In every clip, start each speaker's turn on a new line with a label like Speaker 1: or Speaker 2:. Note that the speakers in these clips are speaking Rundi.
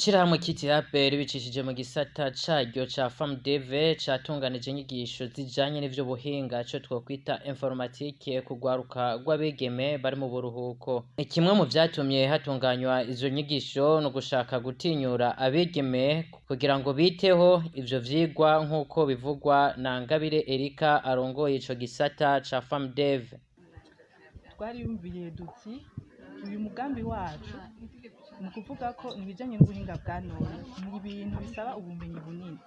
Speaker 1: Ishirahamwe KTHB ribicishije mu gisata caryo ca FAMDV catunganije inyigisho zijanye n'ivy'ubuhinga, ico twokwita informatique, ku rwaruka rw'abigeme bari mu buruhuko. Kimwe mu vyatumye hatunganywa izo nyigisho ni ugushaka gutinyura abigeme kugira ngo biteho ivyo vyigwa, nk'uko bivugwa na Ngabire Erika arongoye ico gisata ca FAMDV.
Speaker 2: Twariyumviye duti uyu mugambi wacu ni ukuvuga ko ibijyanye n'ubuhinga bwa none ni ibintu bisaba ubumenyi bunini.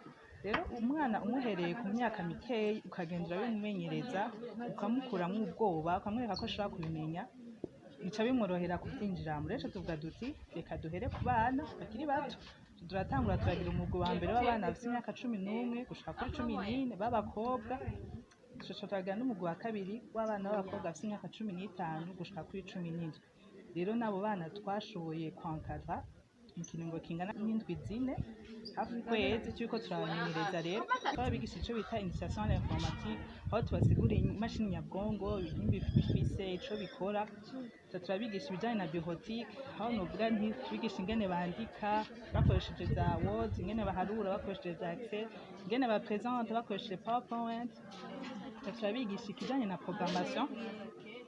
Speaker 2: Rero umwana umuhereye ku myaka mikeyi, ukagenda urabimumenyereza, ukamukuramwo ubwoba, ukamwereka ko ashobora kubimenya, bica bimworohera kubyinjiramo. Rero tuvuga duti reka duhere ku bana bakiri bato. Turatangura turagira umugwi wa mbere w'abana bafite imyaka 11 gushika kuri 14 b'abakobwa. Tuca turagira n'umugwi wa kabiri w'abana b'abakobwa bafite imyaka 15 gushika kuri 17. Rero n'abo bana twashoboye kwankadra mu kiringo kingana n'indwi 4, hafi ukwezi, turiko turabamenyereza. Rero twabigisha ico bita initiation à l'informatique, aho tubasigurira imashini nyabwonko, ibihimba bifise, ico bikora. Tuca turabigisha ibijanye na bureautique, aho novuga nti tubigisha ingene bandika bakoresheje za Word, ingene baharura bakoresheje za Excel, ingene bapresente bakoresheje PowerPoint. Tuca turabigisha ikijanye na programmation,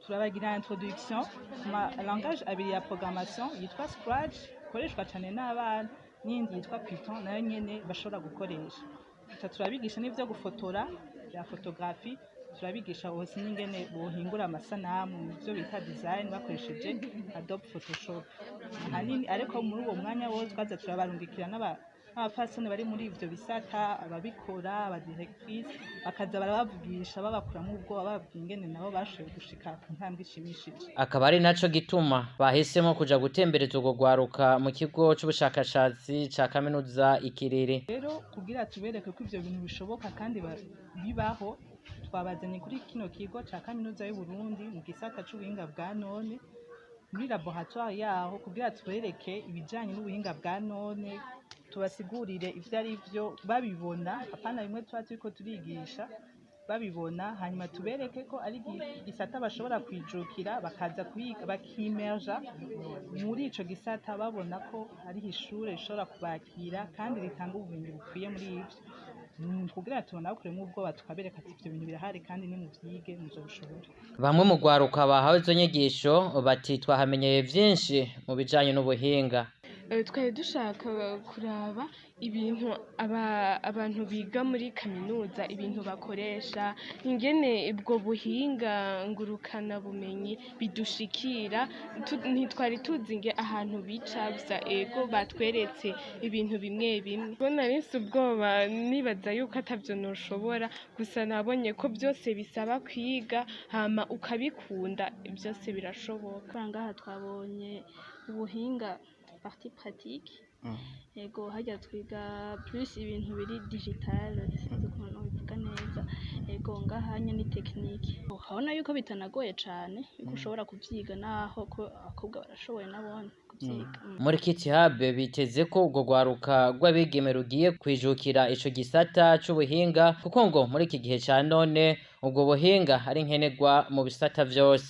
Speaker 2: turabagira introduction ku ma langage abiri ya programmation yitwa Scratch, ikoreshwa cane n'abana, n'iyindi yitwa Python, nayo nyene bashobora gukoresha. Tuca turabigisha n'ivyo gufotora bya photographie, turabigisha hose n'ingene bohingura amasanamu mu vyo bita design bakoresheje Adobe Photoshop ahanini. Ariko muri uwo mwanya wose twaza turabarungikira n'abapfasoni bari muri ivyo bisata, ababikora, aba directrice, bakaza barabavugisha, babakuramwo ubwoba, bababwira ingene nabo bashoboye gushika ku ntambwe ishimishije.
Speaker 1: Akaba ari naco gituma bahisemo kuja gutembereza urwo rwaruka mu kigo c'ubushakashatsi ca kaminuza Ikiriri.
Speaker 2: Rero kugira tubereke ko ivyo bintu bishoboka kandi bibaho, twabazanye kuri kino kigo ca kaminuza y'u Burundi mu gisata c'ubuhinga bwa none, muri laboratoire yaho, kugira tubereke ibijanye n'ubuhinga bwa none, tubasigurire ivyo ari vyo babibona, apana bimwe tuba turiko turigisha, babibona. Hanyuma tubereke ko ari igisata bashobora kwijukira, bakaza kwiga, bakimerja muri ico gisata, babona ko ari ishure rishobora kubakira kandi ritanga ubumenyi bukwiye muri ivyo. Kugira tunabakuremwo ubwoba, tukabereka ati ivyo bintu birahari kandi nimuvyige muzobishobora.
Speaker 1: Bamwe mu rwaruka bahawe izo nyigisho bati twahamenyeye vyinshi mu bijanye n'ubuhinga.
Speaker 3: Twari dushaka kuraba ibintu abantu biga muri kaminuza, ibintu bakoresha, ingene ubwo buhinga ngurukana bumenyi bidushikira. Ntitwari tuzi nge ahantu bica gusa. Ego, batweretse ibintu bimwe bimwe. Bo nari ubwoba, nibaza yuko atavyo noshobora. Gusa nabonye ko byose bisaba kwiga, hama ukabikunda, byose birashoboka.
Speaker 4: Ngaha twabonye ubuhinga partie pratique. Ego, harya twiga plus ibintu biri digital, sinzi ukuntu nobivuga neza. Ego, ngaha nye ni technique, ukabona yuko bitanagoye cane, yuko ushobora kuvyiga, naho ko abakobwa barashoboye nabone kuvyiga.
Speaker 1: Muri Kit Hub biteze ko urwo rwaruka rw'abigeme rugiye kwijukira ico gisata c'ubuhinga, kuko ngo muri iki gihe ca none ubwo buhinga ari nkenerwa mu bisata vyose.